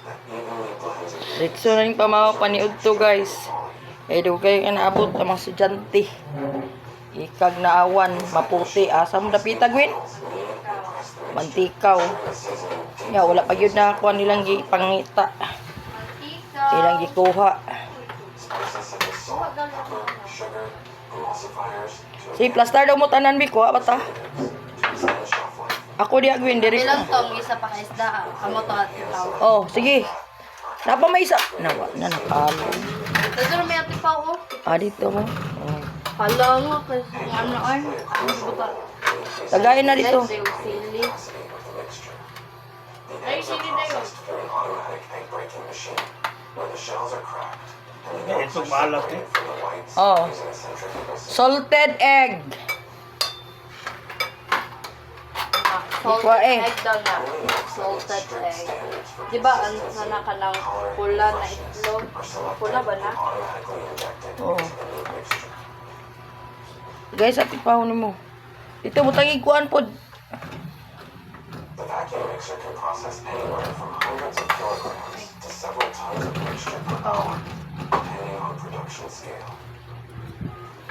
Diretso na yung pamaw paniud to, guys. Eh, dugay ka naabot ang mga estudyante. Ikag naawan, maputi. Asa mo dapita, Gwen? Mantikaw. Ya, wala pa gyud na kuha nilang gipangita. Ilang gikuha. Si plaster daw mo tanan bi kuha ba ta? Ako diya, Gwen, diri. Ilang tong isa pa ka isda. Kamo to at ikaw. Oh, sige. Napa may isa. Nawa na nakalo. Dito may ati pa oh. Ah, dito mo. Oh. Hala nga kasi ano ay. Ano buta? Tagayin na dito. Guys, sili. Ay, sili na yun. Ito maalat eh. Oh. Salted egg. Salted Ikuha eh. egg daw na. Salted egg. Di ba, ano sana ka ng pula na itlog? Pula ba na? Oh. Guys, ati pa mo. Dito mo tangi kuan pod. The vacuum mixer can process anywhere from hundreds of kilograms to several tons of mixture per hour, depending on production scale.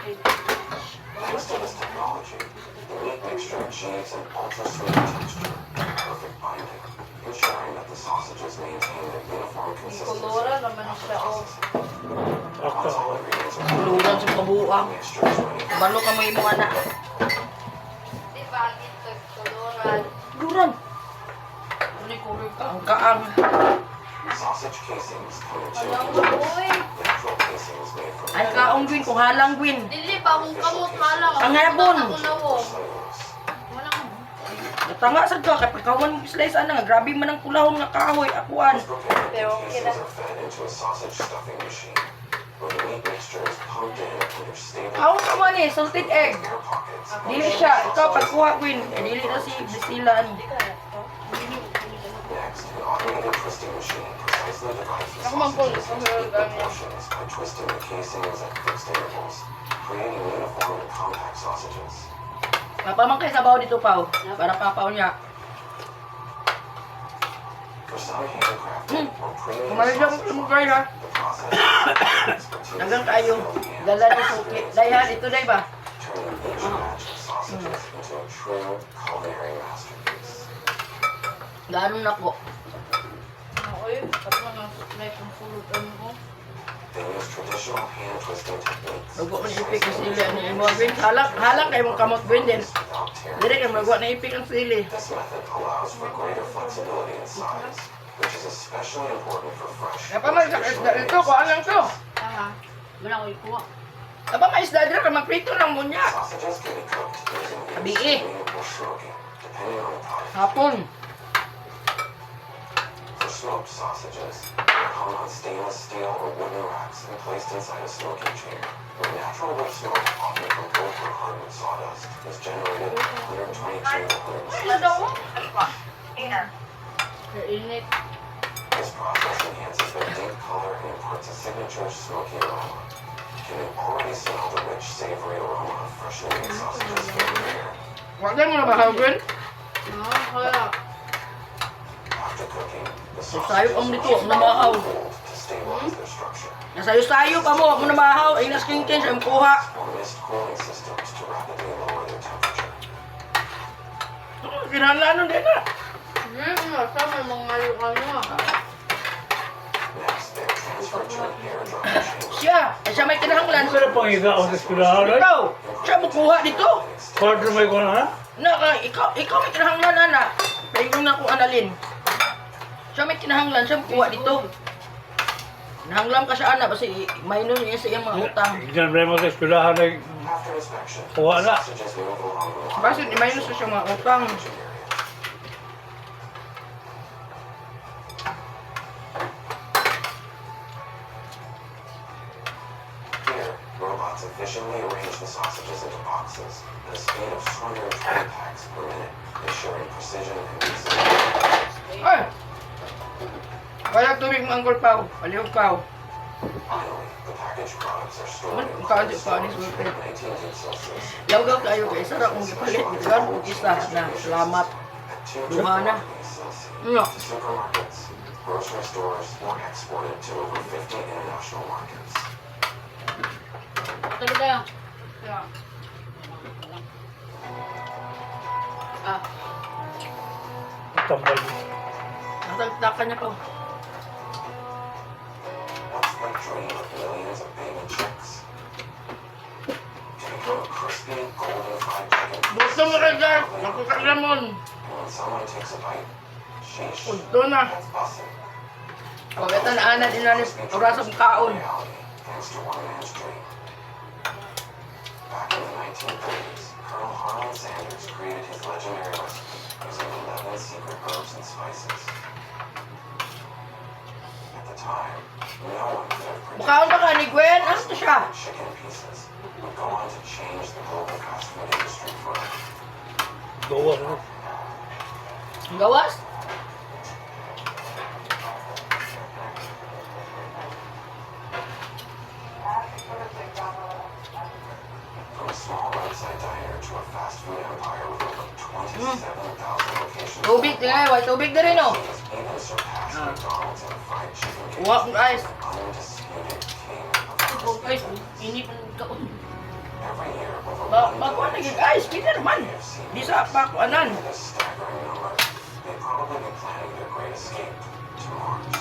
Thanks to this technology, the meat mixture achieves an ultra-smooth texture and perfect binding, ensuring that the sausages maintain their uniform consistency Kolora naman after siya, oh. processing. Once all ingredients are added, Luran sa kabuang. the mixture is ready for Balo ka mo imong anak. Di ba, ang itlog koloran? Luran. Ang kaang. Sausage casings come in two Hala nga, types. oy. Natural casings made from Ay kaong, Gwin, kung halang, Gwin. Dili ba akong kamot halang? Ang hapon. Ako na wo. cellulose. Wala ko. Natanga sad ka kay pagkawan mo slice ana nga grabe man ang kulahon nga kahoy akuan. Prepared Pero okay casings na. are fed into a sausage stuffing machine, where the meat mixture is pumped in under stable Kaon ka man eh, salted egg. air pockets. Dili siya, ikaw pagkuha, Gwin. Eh, dili na si Priscilla ani. Next, an automated twisting machine precisely divides the Ako man po, sausages into ako equal ganyan. portions by twisting the casings at fixed intervals, creating uniform and compact sausages. Papa man kay sabaw dito pao. Para papaw niya. For some handcrafted or premium Kumain siya sausages, mo kayo ha. the process requires expertise Dagang kayo. and skilled hands Dala ni suki. Dayhan ito day ba? turning each batch of sausages into a true culinary masterpiece. Gaano na ko. Oy, ako na supply kung sulod ano ko. They use traditional hand twisting techniques Rugo man ipik ang sili ani imo, Gwin. Halang halang kay mong kamot, Gwin din. without tearing. Dire kay magwa na ipik ang sili. This method allows for greater flexibility in size, which is especially important for fresh. Napa man sa isda dito, kuan lang to. Aha. Wala ko ikuha. Napa may isda dira kay magprito lang mo niya. Sausages can be cooked using either Tabii. steaming or smoking, depending on the product. Hapon. For smoked sausages, they're hung on stainless steel or wooden racks and placed inside a smoking chamber, where natural wood smoke, often from oak or hardwood sawdust, is generated at 122 to 160 Init. This process enhances their deep color and imparts a signature smoky aroma. Can you already smell the rich, savory aroma of freshly made sausages filling the air? Wa mo na ba, Gwin? No, kaya. After cooking, the Sayo sausages ang are dito, ang namahaw. cooled to stabilize their structure. Nasayo-sayo pa mo, mo na mahaw. Ay nas king sa imong kuha. Or mist cooling systems to rapidly lower their temperature. Kinahanglan din na. Sama mga yung ano. Next, they are transferred to an air drying chamber. Siya, ay siya may kinahanglan. Pero pang ikaw sa eskwelahan ay. Ikaw, siya mo kuha dito. Kwarto may ko na ha? Na, ka, ikaw may kinahanglan ana. Paingon na ko analin. Siya may kinahanglan, siya mo kuha dito. Kinahanglan ka siya ana basta minus niya sa iyang mga utang. Ignan mo sa eskwelahan ay. After inspection, Kuha the na. sausages move along the line Basta i-minus na siya mga utang. to the area. Here, robots efficiently arrange the sausages into boxes at a speed of 220 packs per minute, ensuring precision and consistency. Ay! Wala tubig mo, Uncle Pao. Alihog Pao. Finally, the packaged products are stored in Ang cold kaon pa ni storage Sultan. at 19 Celsius Lawgaw kayo kay sarap mong gipalit. Gitugan og isa na. Salamat. at 2 to Duha 4 na. degrees Celsius. No. To supermarkets, grocery stores, or exported to over 50 international markets. Tabi tayo. Yeah. Ah, Tambal. Natagtakan niya pa. What's the dream of millions of baby chicks? To become a crispy, golden fried chicken piece. Gusto mo kayo guys! Nakukalamon! And when someone takes a bite, sheesh, Udto na! that's bussin'. Pagkatan na ana din na ni oras ang kaon. Reality, thanks to one man's dream. Back in the 1930s, Colonel Harlan Sanders created his legendary recipe using 11 secret herbs and spices. At the time, no one could have predicted Mukaon ba ka ni Gwen? Ano to siya? chicken pieces would go on to change the global fast food industry forever. Gawa mo. Ang gawas? From a small roadside diner to a fast food empire with over 27,000 locations, Tubig, tingay. Way tubig na rin oh. has even surpassed McDonald's in fried chicken cases. Wa kong ice. Undisputed king of Kong ice, init ang kaon. Every year, over Ba 1 bago billion ang naging ice, Peter man. KFC Di sa pakuanan. at a staggering number, they'd probably be planning their great escape to Mars.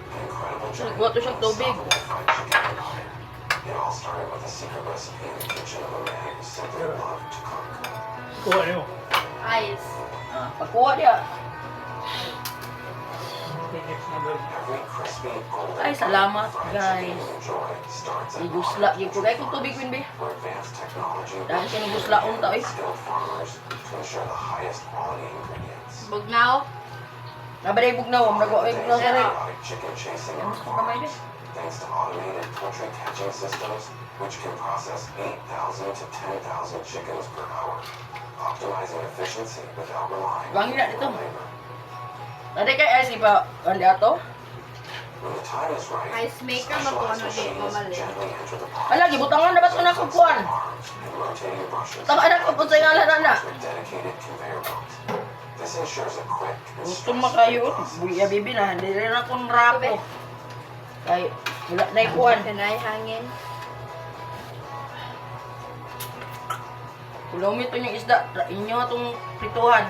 An incredible journey Nagwa to siyang of tubig. unstoppable fried chicken empire. It all started with a secret recipe in the kitchen of a man who simply loved to cook. Kuha niyo. Ice. Ah, pagkuha niya. Next number. Every crispy, golden Ay, salamat, fried guys. chicken you enjoy starts at Igusla gyud ko kay kung tubig win be. where advanced technology Dahil kay guslaon ta oy. skilled farmers to ensure the highest quality ingredients. Bugnaw. Nabaday bugnaw, am nagwa ay bugnaw sa rin. Robotic chicken chasing Ano on sa kamay farms, thanks to automated poultry catching systems, which can process 8,000 to 10,000 chickens per hour, optimizing efficiency without relying on Bangin na dito. manual labor. Nade kay ice ipa kandi ato. When the time is right, Ice maker specialized magkuha na di machines mamali. gently enter the pond Ala gibutangan na ba sa nako kuan? arms and rotating brushes Tama na ko sa ngalan ana. to a dedicated conveyor belt. This ensures a quick and Gusto makayo, stress-free process. buya bibi na dili na kon rapo. Kay wala na kuan. Kanay hangin. Kulawmi to yung isda, inyo atong prituhan.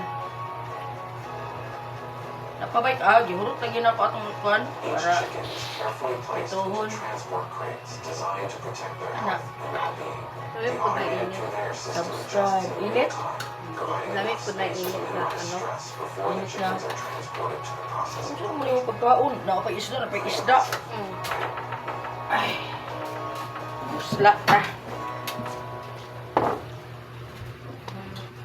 Napabay ka, ah, gihurot lagi na ako atong kuan Each para chicken is carefully placed into Prituhon. transport crates designed to protect their Anak. health and well-being. Sabi The po na automated init. conveyor system Subscribe. adjusts in real Init? time, providing Lamig enough po na space to init na minimize ano. stress before the Init na. chickens are transported to the processing Ano mo yung pagkaon? Napay isda, napay isda. Ay. Busla na.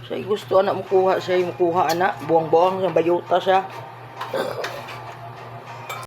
Siya gusto anak mukuha siya mukuha anak buwang-buwang sa bayuta siya.